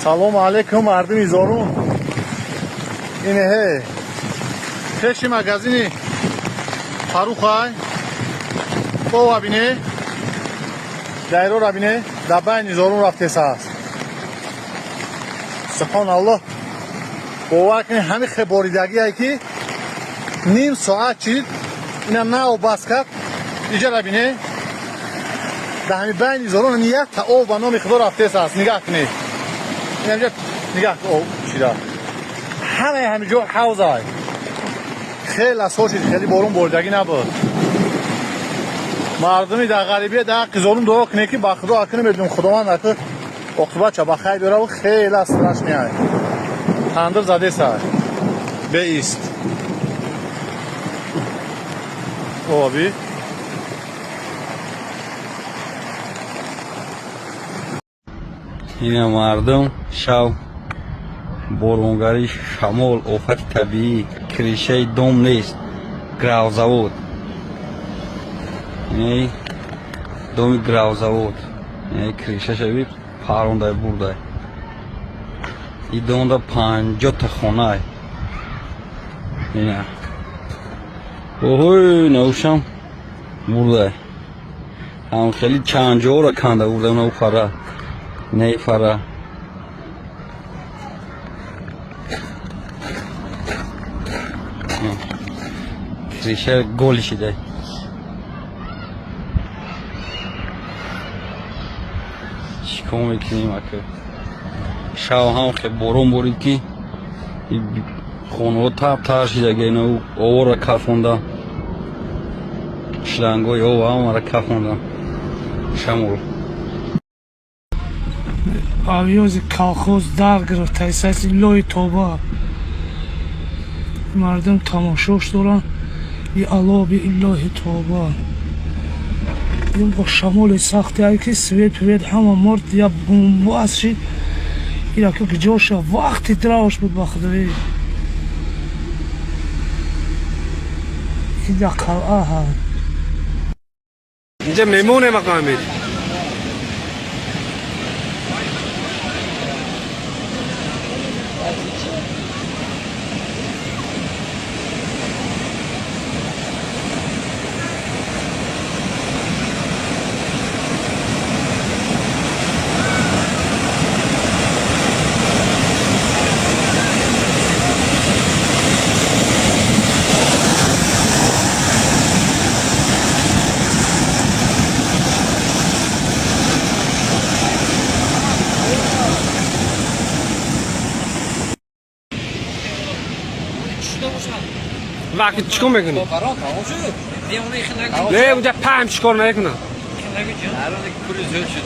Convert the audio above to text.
Салому алейкум, мардуми Зорун. Инеҳе пеши магазини Фарухай. Ова бине, дайрора бине, дар байни Зорун рафтеса аст. Субҳоналлоҳ, бовар кунед, ҳамин хе боридагие, ки ним соат чид, ина нав бас кард. Иҷара бине, дар ҳамин байни Зорун якта ов ба номи Худо рафтеса аст. Нигаҳ кунед, инҷа нигаҳ, ов шида, ҳамаи ҳамин ҷо ҳавзай. Хеле асо шид, хеле борун боридагӣ набуд. Мардуми дар ғарибия, дар ҳаққи Зорун дуо кунед, ки ба Худо ака намедонем, Худованд ака оқибатша ба хайр биёраву. Хеле страшный ай, тандир задесай беист оби. Ина мардум, шав боронгарӣ, шамол, офати табиӣ, крышаи дом нест, гравзавод, ини доми гравзавод, крышашави парондай бурдай. И домда 50-та хонай. Ина оҳой, наушам бурдай, ҳам хеле чанд ҷоро канда бурдай. Нау фара, не фара. Крыша голи шидай. Чикор мекунем, ака? Шав ҳам хе борон борид, ки хонаҳо тап тар шидаги. Ина овора кафонда, шлангои ова ҳамара кафонда шамол. Авёзи колхоз дар гирифтаисаси лои тоба. Мардум тамошош доранд. И алло биллоҳи тоба, ин бо шамоли сахте ай, ки свет пивет ҳама мурд, я бумбас шид. Ирака киҷоша вақти дравш буд, ба худои ида қалъа ҳа. Инҷа мемонем, ақамид. Вақти чикор мекунӣ? Не, унҷа паҳм чикор намекунам. Пули зиёд шуд.